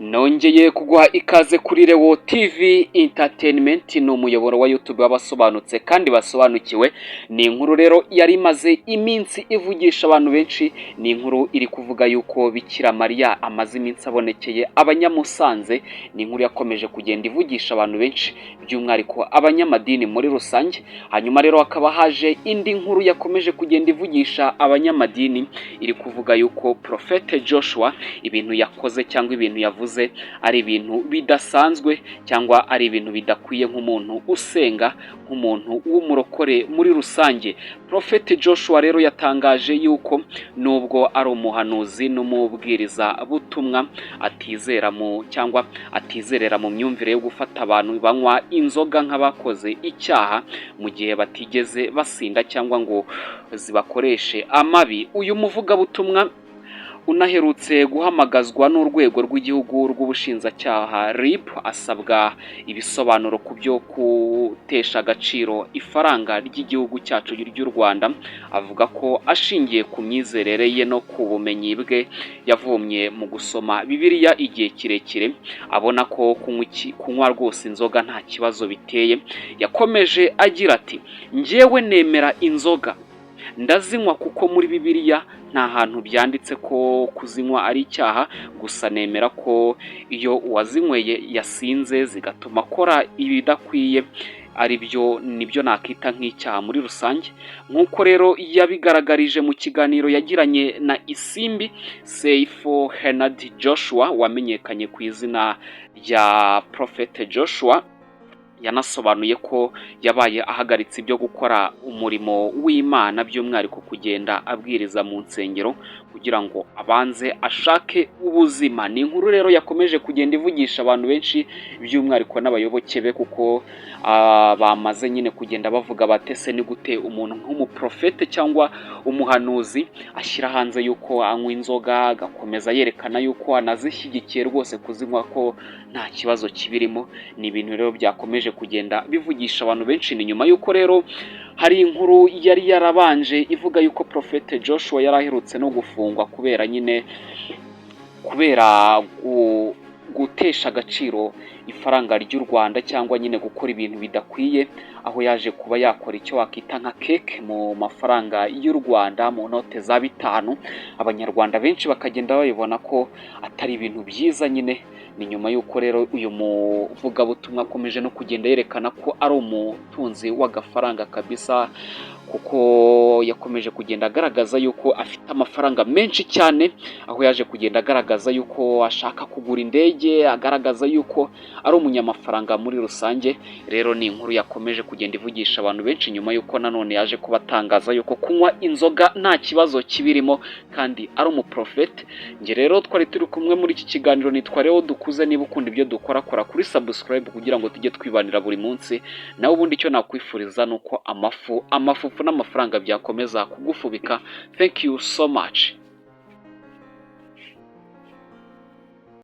Nongeye kuguha ikaze kuri Rewo TV Entertainment, ni umuyoboro wa YouTube w'abasobanutse kandi basobanukiwe. Ni inkuru rero yari imaze iminsi ivugisha abantu benshi. Ni inkuru iri kuvuga yuko Bikira Mariya amaze iminsi abonekeye Abanyamusanze. Ni inkuru yakomeje kugenda ivugisha abantu benshi, by'umwihariko abanyamadini muri rusange. Hanyuma rero hakaba haje indi nkuru yakomeje kugenda ivugisha abanyamadini, iri kuvuga yuko Prophete Joshua ibintu yakoze cyangwa ibintu yavuze ari ibintu bidasanzwe cyangwa ari ibintu bidakwiye nk'umuntu usenga, nk'umuntu w'umurokore muri rusange. Prophete Joshua rero yatangaje yuko nubwo ari umuhanuzi n'umubwirizabutumwa, atizera mu cyangwa atizerera mu myumvire yo gufata abantu banywa inzoga nk'abakoze icyaha mu gihe batigeze basinda cyangwa ngo zibakoreshe amabi. Uyu muvugabutumwa unaherutse guhamagazwa n'Urwego rw'Igihugu rw'Ubushinjacyaha, RIB, asabwa ibisobanuro ku byo gutesha agaciro ifaranga ry'igihugu cyacu ry'u Rwanda, avuga ko ashingiye ku myizerere ye no ku bumenyi bwe yavomye mu gusoma Bibiliya igihe kirekire, abona ko kunywa rwose inzoga nta kibazo biteye. Yakomeje agira ati: "Njyewe nemera inzoga, ndazinywa kuko muri Bibiliya nta hantu byanditse ko kuzinywa ari icyaha. Gusa nemera ko iyo uwazinyweye yasinze zigatuma akora ibidakwiye, ari byo nibyo nakita nk'icyaha muri rusange." Nk'uko rero yabigaragarije mu kiganiro yagiranye na Isimbi, Seifo Henard Joshua wamenyekanye ku izina rya Prophete Joshua yanasobanuye ko yabaye ahagaritse ibyo gukora umurimo w'Imana, by'umwihariko kugenda abwiriza mu nsengero, kugira ngo abanze ashake ubuzima. Ni inkuru rero yakomeje kugenda ivugisha abantu benshi, by'umwihariko n'abayoboke be, kuko bamaze nyine kugenda bavuga batese: ni gute umuntu nk'umuprofete cyangwa umuhanuzi ashyira hanze yuko anywa inzoga, agakomeza yerekana yuko anazishyigikiye rwose kuzinywa, ko nta kibazo kibirimo? Ni ibintu rero byakomeje kugenda bivugisha abantu benshi. Ni nyuma y'uko rero hari inkuru yari yarabanje ivuga yuko Prophete Joshua yari aherutse no gufungwa kubera nyine kubera gutesha agaciro ifaranga ry'u Rwanda cyangwa nyine gukora ibintu bidakwiye, aho yaje kuba yakora icyo wakita nka keke mu mafaranga y'u Rwanda, mu note za 5, Abanyarwanda benshi bakagenda babibona ko atari ibintu byiza nyine. Ni nyuma y'uko rero uyu muvugabutumwa akomeje no kugenda yerekana ko ari umutunzi w'agafaranga kabisa, kuko yakomeje kugenda agaragaza yuko afite amafaranga menshi cyane, aho yaje kugenda agaragaza yuko ashaka kugura indege, agaragaza yuko ari umunyamafaranga muri rusange. Rero ni inkuru yakomeje kugenda ivugisha abantu benshi, nyuma y'uko nanone yaje kubatangaza yuko kunywa inzoga nta kibazo kibirimo kandi ari umuprofete. Njye rero twari turi kumwe muri iki kiganiro, nitwa Leo Dukuze. Niba ukunda ibyo dukora, kora kuri subscribe kugira ngo tujye twibanira buri munsi. Nawe ubundi icyo nakwifuriza ni uko amafu, amafufu n'amafaranga byakomeza kugufubika. Thank you so much.